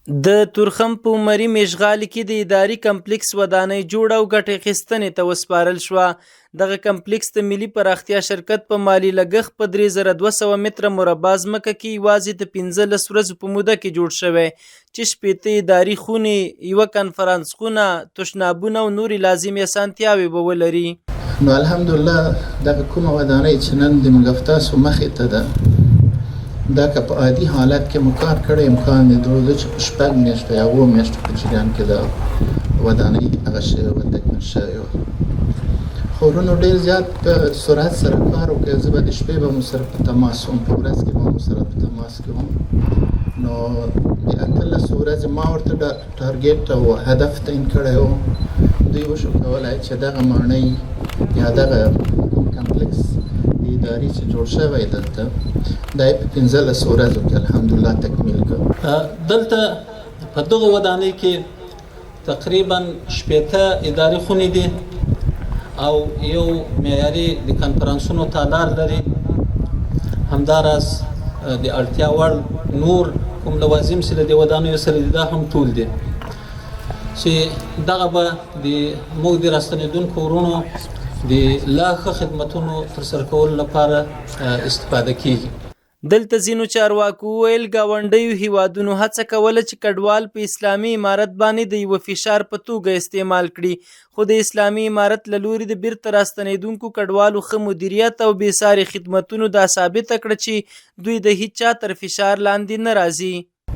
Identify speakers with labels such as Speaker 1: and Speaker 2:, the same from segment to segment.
Speaker 1: د تورخم په عمري میشغالي کې د اداري کمپلیکس ودانۍ جوړه او ګټې اخیستنې ته وسپارل شوه. دغه کمپلیکس د ملي پراختیا شرکت په مالي لګښت په 3200 متره مربع ځمکه کې یوازې د 15 ورځو په موده کې جوړ شوی چې 60 اداري خونې، یوه کنفرانس خونه، تشنابونه او نورې لازمې اسانتیاوې به ولري.
Speaker 2: نو الحمدالله دغه کومه ودانۍ چې نن د موږ او تاسو مخې ته ده، دا که په عادي حالت کې مو کار کړی، امکان یې درلود چې په شپږ میاشتو یا اوو میاشتو په جریان کې دا ودانۍ هغه شوې وه، تکمیل شوې وه. خو ورونو ډېر زیات په سرعت سره کار وکړ، زه به د شپې به مو سره په تماس وم، په ورځ کې به مو سره په تماس کې وم. نو د 18 ورځې ما ورته ټارګېټ او هدف تعین کړی و، دوی وشو کولای چې دغه ماڼۍ یا دغه کوم کمپلیکس د اداري چې جوړ شوی دلته، دا یې په 15 ورځو کې الحمدلله تکمیل کړ.
Speaker 3: دلته په دغه ودانۍ کې تقریبا 60 اداري خونې دي او یو معیاري د کنفرانسونو تالار لري. همداراز د اړتیا وړ نور کوم لوازم چې له دې ودانیو سره دي، دا هم ټول دي چې دغه به د موږ د راستنېدونکو وروڼو د لا ښه خدمتونو ترسره کولو لپاره استفاده کیږي.
Speaker 1: دلته ځینو چارواکو وویل، ګاونډیو هیوادونو هڅه کوله چې کډوال په اسلامي امارت باندې د یوه فشار په توګه استعمال کړي، خو د اسلامي امارت له لوري د بیرته راستنېدونکو کډوالو ښه مدیریت او بې ساري خدمتونو دا ثابته کړه چې دوی د هیچا تر فشار لاندې نه راځي.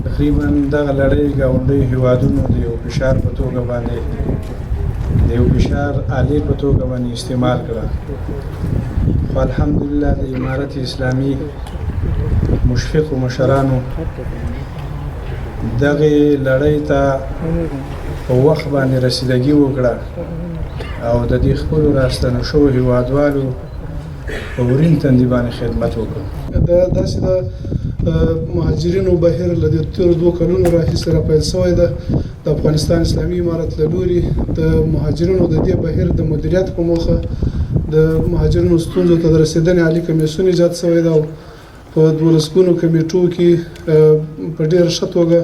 Speaker 4: تقریبا دغه لړۍ ګاونډیو هیوادونو د یو فشار په توګه باندې، د یو فشار آلې په توګه باندې استعمال کړه، خو الحمدلله د امارت اسلامي مشفقو مشرانو دغه لړۍ ته په وخت باندې رسیدګي وکړه او د دې خپلو راستنو شوو هیوادوالو په ورین تندي باندې خدمت وکړ.
Speaker 5: دا داسې د مهاجرینو بهیر له دې تېرو دوو کلونو راهیسې راپیل شوی ده. د افغانستان اسلامي امارت له لوري د مهاجرینو د دې بهیر د مدیریت په موخه د مهاجرینو ستونزو ته د رسېدنې عالي کمېسیون ایجاد شوی ده او په دولسګونو کمېټو کې په ډېره ښه توګه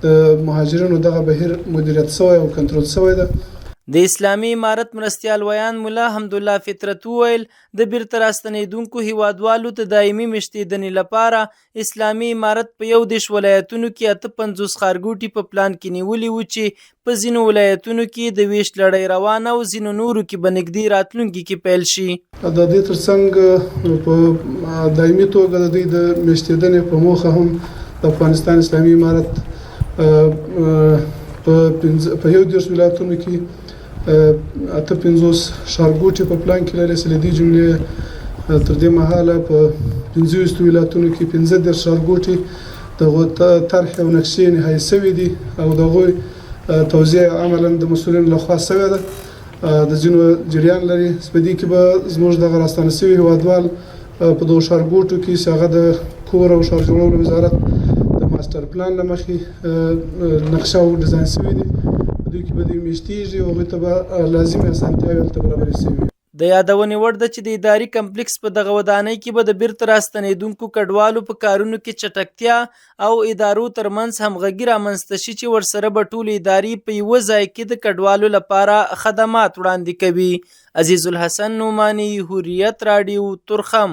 Speaker 5: د مهاجرینو دغه بهیر مدیریت شوی او کنترول شوی ده.
Speaker 1: د اسلامي امارت مرستیال ویاند ملا حمدالله فطرت وویل، د بیرته راستنېدونکو هیوادوالو د دایمي مېشتېدنې لپاره اسلامي امارت په 31 ولایتونو کې 58 ښارګوټي په پلان کې نیولي وو چې په ځینو ولایتونو کې د وېش لړۍ روانه او ځینو نورو کې به نږدې راتلونکي کې پیل شي.
Speaker 5: د دې ترڅنګ په دایمي توګه د دوی د مېشتېدنې په موخه هم د افغانستان اسلامي امارت په 31 ولایتونو کې 58 ښارګوټي په پلان کې لري چې له دې جملې تر دې مهاله په 25 ولایتونو کې 35 ښارګوټي د هغو طرحې او نقشې نهایي شوې دي او د هغوی توزیع عملاً د مسؤلینو له خوا شوې ده، د ځینو جریان لري چې په دې کې به زموږ دغه راستانه شوي هیوادوال په دغو ښارګوټو کې چې هغه د کور او ښار جوړولو وزارت د ماسټر پلان له مخې نقشه او ډیزاین شوي دي، په دوی کې به دوی میشتېږي او هغوی ته به لازمې اسانتیاوې هلته برابرې شوي وي.
Speaker 1: د یادونې وړ ده چې د اداري کمپلیکس په دغه ودانۍ کې به د بیرته راستنېدونکو کډوالو په کارونو کې چټکتیا او ادارو ترمنځ همغږي رامنځته شي چې ورسره به ټولې ادارې په یوه ځای کې د کډوالو لپاره خدمات وړاندې کوي. عزیز الحسن نعماني، حریت راډیو، تورخم.